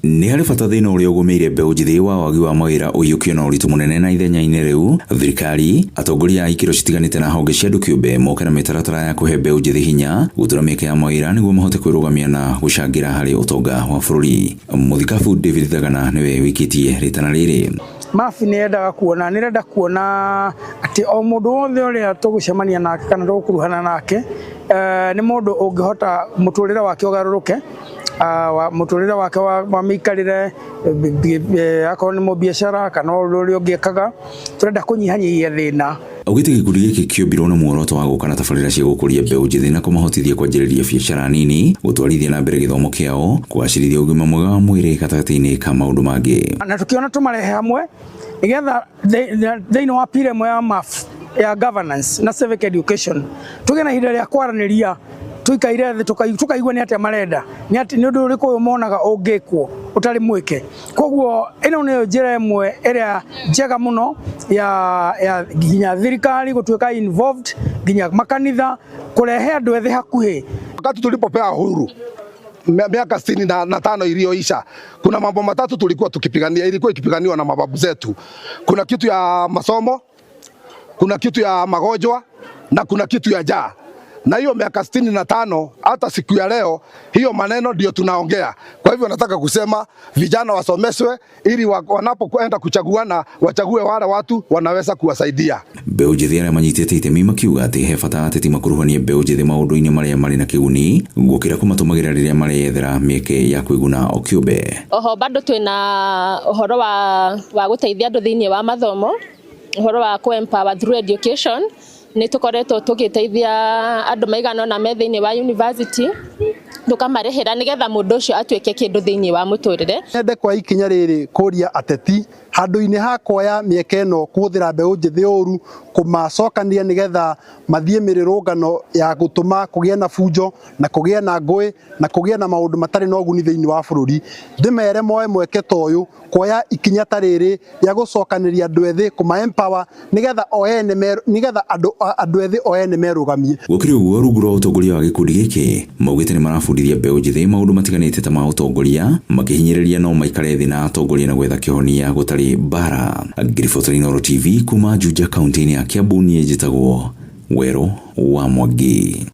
Nĩ harĩ bata thĩna ũrĩa ũgũmĩire mbeũ njĩthĩ wa wagi wa mawĩra ũiyũkio na ũritũ mũnene na ithenya-inĩ rĩu thirikari, atongoria a ikĩro citiganĩte na honge cia andũ kĩũmbe moke na mĩtaratara ya kũhe mbeũ njĩthĩ hinya gũtura mĩeke ya mawĩra nĩguo mahote kwĩrũgamia na gũcangĩra harĩ ũtonga wa bũrũri. Mũthikabu David Thagana nĩwe wĩkĩtie rĩtana rĩrĩ. MAF nĩ yendaga kuona, nĩ ĩrenda kuona atĩ o mũndũ wothe ũrĩa tũgũcemania nake kana tũgũkuruhana nake nĩ mũndũ ũngĩhota mũtũrĩre wake ũgarũrũke, mũtũrĩre wake wa mĩikarĩre, akorwo nĩ mũbiacara kana ũndũ ũrĩa ũngĩ ekaga, tũrenda kũnyihanyihia thĩna. Augĩte gĩkundi gĩkĩ kĩombirwo na muoroto wa gũka na tabarĩra cia gũkũria mbeũ njĩthĩ na kũmahotithia kwanjĩrĩria biacara nini, gũtwarithia na mbere gĩthomo kĩao, kũgacĩrithia ũgima mwega wa mwĩrĩ gatagatĩ-inĩ ka maũndũ mangĩ. Na tũkĩona tũmarehe hamwe nĩgetha thĩinĩ wa pillar ĩmwe ya MAF ya governance na civic education tũgĩe na ihinda rĩa kwaranĩria, tũikaire thĩ tũkaigua nĩ atĩa marenda, nĩ atĩ nĩ ũndũ ũrĩkũ ũyũ monaga ũngĩkwo ũtarĩ mwĩke. Koguo ĩno nĩyo njĩra ĩmwe ĩrĩa njega mũno ya nginya thirikari gũtuĩka involved, nginya makanitha kũrehe andũ ethĩ hakuhĩ. Wakati tulipopewa uhuru miaka 65 iliyoisha, kuna mambo matatu tulikuwa tukipigania, ilikuwa ikipiganiwa na mababu zetu. Kuna kitu ya masomo, kuna kitu ya magonjwa na kuna kitu ya njaa. Na hiyo miaka 65 hata siku ya leo hiyo maneno ndio tunaongea. Kwa hivyo nataka kusema vijana wasomeshwe ili wanapokwenda kuchaguana wachague wale watu wanaweza kuwasaidia. Mbeũ njĩthĩ arĩa manyitĩte itemi makiuga atĩ he bata ateti makuruhanie mbeũ njĩthĩ maũndũ-inĩ marĩa marĩ na kĩguni gũkĩra kũmatũmagĩra rĩrĩa mareyethera mĩeke ya kwĩguna o kĩũmbe. Oho bado twĩna ũhoro wa gũteithia andũ thĩinĩ wa mathomo, ũhoro wa kũ empower through education. Nĩ tũkoretwo tũgĩteithia andũ maigana ũna me thĩinĩ wa university, tũkamarĩhĩra nĩgetha mũndũ ũcio atuĩke kĩndũ thĩinĩ wa mũtũrĩre. Nyende kwa ikinya rĩrĩ kũria ateti handũ-inĩ ha kuoya mĩeke ĩno kũhũthĩra mbeũ njĩthĩ ũru kũmacokania nĩgetha mathiĩ mĩrũrũngano ya gũtũma kũgĩe na bunjo na kũgĩe na ngũĩ na kũgĩe na maũndũ matarĩ na ũguni thĩinĩ wa bũrũri. Ndĩmere moe mweke ta ũyũ kuoya ikinya ta rĩrĩ rĩa gũcokanĩria andũ ethĩ kũma empower nĩgetha o ene nĩgetha andũ ethĩ o ene merũgamie. Gũkĩrĩ ũguo, rungu rwa ũtongoria wa gĩkundi gĩkĩ maugĩte nĩ marabundithia mbeũ njĩthĩ maũndũ matiganĩte ta ma ũtongoria, makĩhinyĩrĩria no maikare thĩ na atongoria na gwetha kĩhonia gũtarĩ mbara. Ngĩribotera Inooro TV kuma Juja kaunti-inĩ ya Kiambu, niĩ njĩtagwo Werũ wa Mwangi.